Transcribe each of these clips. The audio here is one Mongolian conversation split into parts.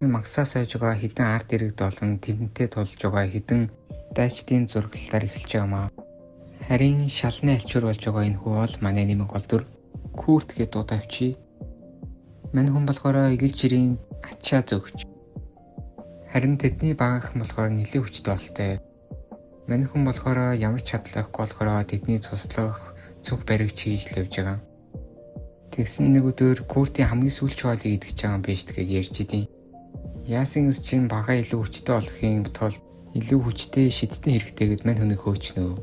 Магсаа сайж байгаа хэдэн ард иргэд болон тэдэнтэй тулж байгаа хэдэн дайчдын зураглалаар эхэлж байгаа маа. Харин шалны альчуур болж байгаа энэ хүү бол манай нэмэг гол дүр Курт гэдэг дуудаа авчи. Мань хүн болохоор эгэл жирийн ачаа зөөгч. Харин тэдний баг ах нь болохоор нэлээд хүчтэй болтой. Мань хүн болохоор ямар ч чадал байхгүй болохоор тэдний цуслах цүнх баригч хийж л явж байгаа. Тэгсэн нэг өдөр Куртийн хамгийн сүүлч хоолыг идэж байгаа юм биш тэгээд ярьж идэв. Яасан гэс чинь багаа илүү хүчтэй болохын тулд илүү хүчтэй шидтэн хэрэгтэй гэд мань хүнийг хөөчнөө.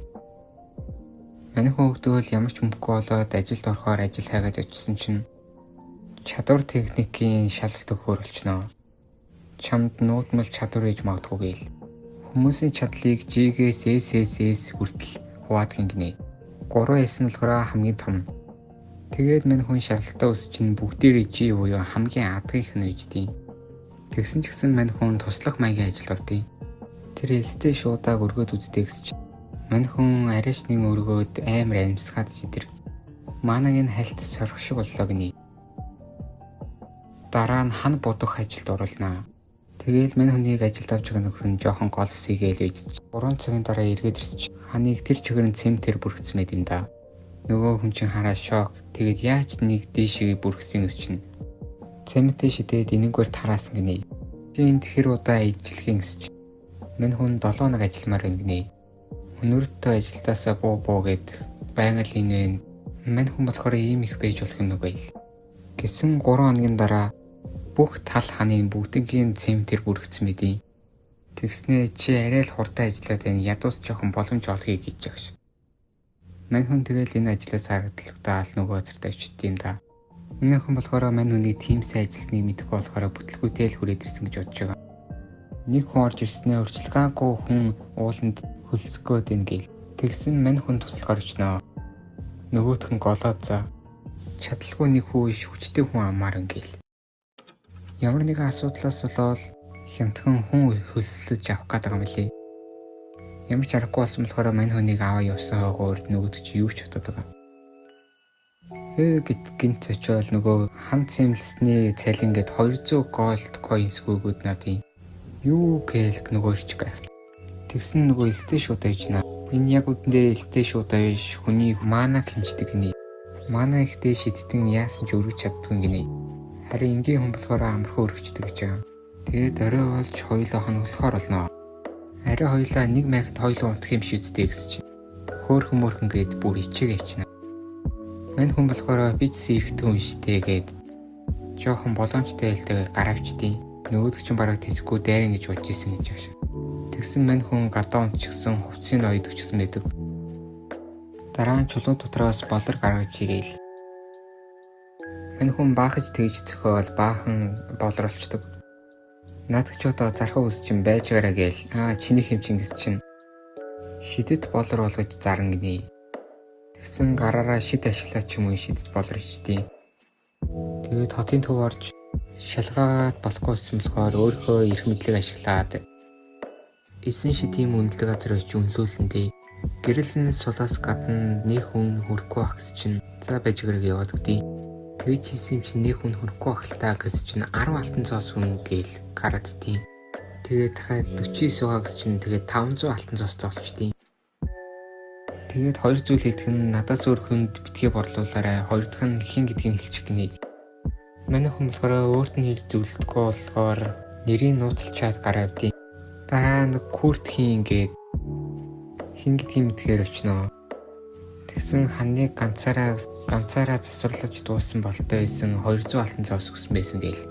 Мань хүн хөвгдөөл ямар ч мөнгөгүй болоод ажилд орохоор ажил хайгаад очисон чинь чадвар техникийн шалгалт өгөхөөр болчихноо. Чамд нуудмал чадвар ээж магадгүй гээл. Хүмүүсийн чадлыг G-гээс S S S хүртэл хуваадаг гинэ. 3 S нь болохоор хамгийн том. Тэгээд мань хүн шалгалтаа өс чинь бүгдээрээ G буюу хамгийн адгийнх нь үйждэг. Тэгсэн ч гэсэн мань хүн туслах маягийн ажил авдیں۔ Тэр элстэй шуудааг өргөөд үздэг гэсэн чинь мань хүн арайч нэг өргөөд амар амьсгаад чидэр. Манагийн хальт сорих шиг боллоо гинэ. Дараа нь хан будах ажилд оруулнаа. Тэгээл мань хүнийг ажилд авч байгаа нөхөр нь жоохон гол сийгээл үйж. 3 цагийн дараа эргээд ирсэн чинь ханыг тэр чигээр нь цэм тэр бүргэцсэн байт юм да. Нөгөө хүн чинь хараа шок. Тэгээд яаж нэг дээшээ бүргэсэн гэс чинь цемэнтэй шидээд энэнгээр тараасан гинэ. Чи энд хэр удаа ажиллах юм гэс чинь мань хүн 7 хоног ажилламаар байна гинэ. Өнөртөө ажилласаа буу буу гэд байнга л энэ мань хүн болохоор ийм их байж болох юм нүг байл. Гэсэн 3 хоногийн дараа бүх тал ханын бүгднгийн цэм тэр бүргэцсэн мэдий. Тэгснээ чи арай л хурдан ажиллаад байна. Ядуус жоохон боломж олохыг гэж байгаа ш. Мань хүн тэгэл энэ ажлаас харагдлагдаа л нөгөө газарт очт юм да. Энэ хүн болохоор мань хүнийг тийм сайн ажилласныг мэдэхгүй болохоор бүтлгүүтэй л хүрээд ирсэн гэж бодож байгаа. Нэг хүн орж ирснээ урьдчилгаагүй хүн ууланд хөлсгөөд ин гээл. Тэгсэн мань хүн туслахаар очноо. Нөгөөх нь голоод за. Чадалгүй нэг хүү иш хүчтэй хүн амаар ингээл. Ямар нэгэн асуудлаас болоод хямдхан хүн хөлслөж авах гээд байгаа юм лээ. Ямар ч аргагүй болсон болохоор мань хүнийг аваа явсан хойгоор нөгөөд чи юу ч бодоод байгаа. Хөө гэт гинт очиод нөгөө хан цэмлсний цалин гэд 200 gold coins гүйгүүд надын. Юу гээл нөгөө ирч гайхал. Тэгсэн нөгөө элстэй шууд ээжнэ. Энэ яг үндэ элстэй шууд ээж хүний mana г хэмждэг гинэ. Mana ихтэй шидтэн яасан ч өргөж чаддгүй гинэ. Харин энгийн хүн болохоор амархан өргөчдөг гэж байгаа. Тэгээд орой болж хоёулаа хоноглохоор болно. Арай хоёулаа нэг майханд хоёулаа унтах юм шиг үсттэй гэсэн чинь. Хөөхөн мөрхөн гээд бүр ичээг ячна. Мань хүн болохоор би ч эрэгтэй хүн штэ гээд жоохон боломжтой хэлдэг гараавчдیں۔ Нөгөөдөг чинь бараг тэсгүй дайран гэж бодож исэн гэж байгаа шиг. Тэгсэн мань хүн гадаа унтчихсан, хувцсыг оёд өчсөн байдаг. Дараа нь чулуун дотроос болор гаргаж ирээл. Мань хүн баахаж тэгж цохиол баахан болор олчдөг. Наадах ч одоо зархаа ус чинь байж гараа гээл аа чиний хэм чинь гэс чинь шидэт болор болгож зарна гинэ. Тэгсэн гараараа шид ашиглаад ч юм уу шидэт болор ичтий. Тэгээд хотын төв орж шалгаад болохгүй байсан болохоор өөрийнхөө эрх мэдлийг ашиглаад эсэн шид ийм үнэлэг газар очиж үнэлүүлэн дээ. Гэрэл нь сулаас гадна нэг хүн хүрэхгүй ах гэсэн чинь за байж гэрэг яваад өгдий. Тэгж хийсэн юм чинь нэг хүн хүрэхгүй ах л та гэсэн чинь 10 алтан зоос хүн гээл гараад итий. Тэгээд дахиад 49 байгаа гэсэн чинь тэгээд 500 алтан зоостой болчдیں۔ Тэгээд хоёр зүйл хэлдэг нь надаас өөр хүнд битгий борлуулаарай. Хоёр дахь нь хэн гэдгийг хэлчих гинэ. Манай хүн болохоор өөрт нь хэлж зөвлөдөггүй болохоор нэрийг нууцлчаад гараа авдیں۔ Дараа нь Курт хийн гээд хэн гэдгийг мэдхээр очноо. Тэгсэн ханыг ганцаараа ганцаараа засварлаж дууссан болтой байсан 200 алтан зоос өгсөн байсан гээл.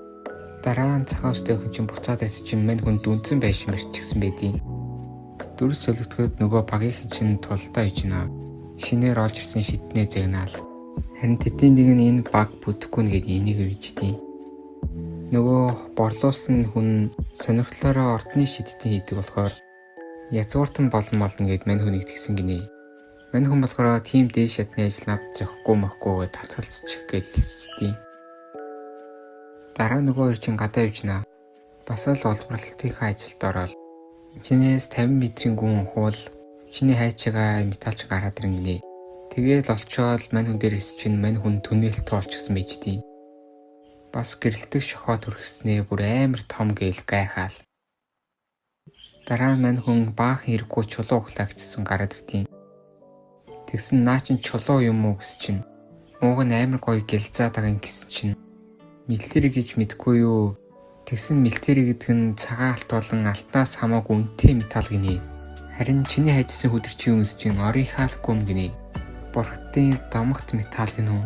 Дараа нь цагаан үстэй хүн чинь буцаад байсан чинь мань хүн дүнцэн байшин барьчихсан байдیں۔ Дүрс солигдоход нөгөө багийнхан чинь тулдаа ижнэ. Шинээр олж ирсэн шиднээ загнаал. Харин тэдний нэг нь энэ баг бүтэхгүй нь гээд энийг үйждیں۔ Нөгөө борлуулсан хүн сонирхлоороо ордны шидтэн хийдэг болохоор язгууртан болон молно гэд мань хүнийг тэгсэн гинэ. Мань хүн болохоор тийм дээш шатны ажил над зохихгүй мохгүй гэж татгалзчих гээд хэлчихдیں. Дараа нөгөө хоёр чинь гадаа явжна. Бас л олборлолтынхаа ажилд ороод Чинээс 50 метрийн гүн ухуул чиний хайчгаа металч гараад ирнэ гинэ. Тэгээл олчоод мань хүн дээр эс чинь мань хүн түнэлт олчихсан байж дий. Бас гэрэлтэх шохоо түрхснээ бүр амар том гээл гайхаал. Дараа нь мань хүн баахан хэрэггүй чулуу ухлаа гэжсэн гараад ирдیں۔ Тэгсэн наа чин чулуу юм уу гэс чинь. Ууг нь амар гоё гэлзаад байгаа юм гэсэн чинь. Милтери гэж мэдгүй юу? Тэгсэн милтери гэдэг нь цагаан алт болон алтнаас хамаагүй үнэтэй металл гинэ. Харин чиний хайжсан хүдэр чи юм гэсэн чинь орын хаалгүй юм гинэ. Бурхтын домогт металл гинэ үү?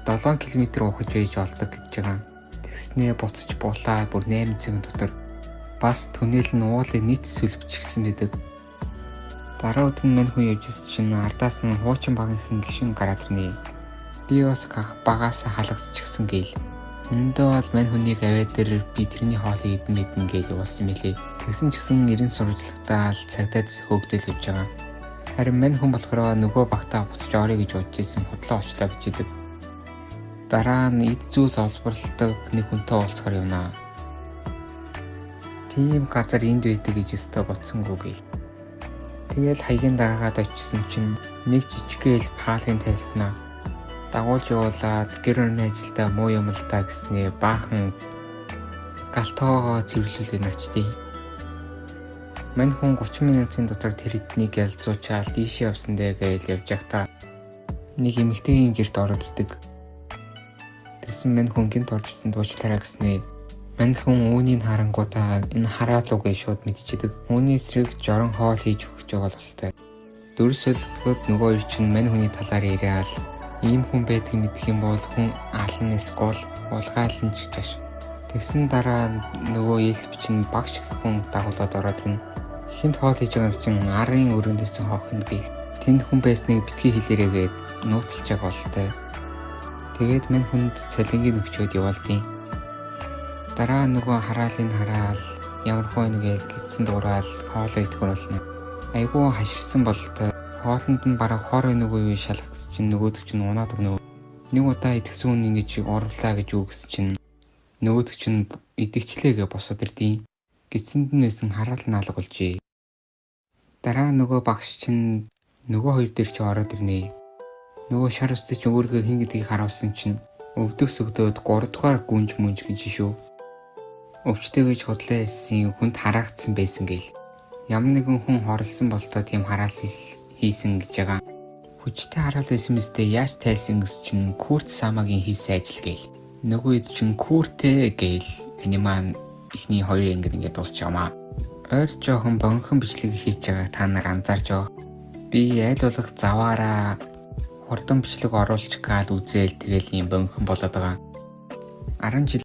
7 км ухаж ээж олдог гэж байгаа. Тэгснээ буцаж булаа бүр 8 цагийн дотор бас түнэл нь уулыг нийт сүлбчихсэн байдаг. Дараа өдөр нь мань хүн явж ирсэн чинь ардаас нь хуучин багийнхан гишүүн гараад ирнэ. Би бас багаасаа халагдчихсан гээл. Өндөө бол мань хүнийг аваад дээр би тэрний хоолыг идэн мэднэ гээл явуулсан мэлээ. Тэгсэн ч гэсэн 90 сурвалжлагтаа л цагдаад хөөгдөл явж байгаа. Харин мань хүн болохоор нөгөө багтаа буцаж орё гэж бодож исэн худлаа очлоо гэж идэг. Дараа нь эд зүйл олборлдог нэг хүнтэй уулзахар явнаа. Тийм газар энд байдаг гэж өстө бодсонгүй гээл. Тэгэл хаягийн дагаагаад очисон чинь нэг жижигхэн эл паалын тайлснаа. Дагуулж явуулаад гэр орны ажилдаа муу юм л та гэснээ баахан галтгоогоо цэвэрлүүлээд начдیں۔ Мань хүн 30 минутын дотор тэр эднийг ялзуучаал дийшээ явсан дээ гэж явж байхдаа нэг эмэгтэйгийн гэрт ороод ирдэг. Тэгсэн мань хүн гинт орж ирсэн дуучлаарай гэснээ. Мань хүн үүнийг харангуутаа энэ хараал уу гэж шууд мэдчихэдэг. Үүний эсрэг жорон хоол хийж өгч байгаа бололтой. Дүрс солилцоход нөгөө хоёр чинь мань хүний талаар яриад ийм хүн байдгийг мэдэх юм бол хүн алан эсвэл улгаалan ч гэж аш. Тэгсэн дараа нөгөө ил чинь багш гэх хүн дагуулад ороод ирнэ. Хинт хоол хийж байгаас чинь арын өрөөнд исэн хоохинд гээл. Тэнд хүн байсныг битгий хэлээрээгээд нууцлж байгаа бололтой. Тэгээд мань хүнд цалингийг өгчөөд яваалдیں۔ Дараа нөгөө хараалыг хараал ямар хүн гээл гидсэн дураал хоолоо идэхөр болно. Айгуу хаширсан бололтой. Хоолнд нь бараг хор нөгөө юу шалах гэсэн чинь нөгөөдөг чинь унаад өгнө. Нэг удаа идэгсэн хүн ингэж урвлаа гэж үг гэсэн чинь нөгөөдөг чинь идэгчлээ гэ босоод ирдیں۔ Гидсэнд нь байсан хараал нь алга болжээ. Дараа нөгөө багш чинь нөгөө хоёр дээр чи ороод ирнэ. Нөгөө шар үстэй чинь өөрийгөө хэн гэдгийг харуулсан чинь өвдөх сөгдөөд 3 дугаар гүнж мүнж гэж шүү. Өвчтэй гэж худлаа хэлсэн хүнд хараагдсан байсан гээл. Ямар нэгэн хүн хорлсон болтоо тийм хараал хийсэн гэж байгаа. Хүчтэй хараал байсан мэт яаж тайлсан гэс чинь Курт Самагийн хийсэн ажил гээл. Нөгөө хэд чинь Куртэ гээл аниме эхний хоёр анги ингээд дуусч байгаамаа. Ойр жоохон богинохон бичлэг хийж байгааг та нар анзаарч байгаа. Би аль болох заваараа хурдан бичлэг оруулчих гал үзээл тэгэл юм богинохон болоод байгаа. 10 жилийн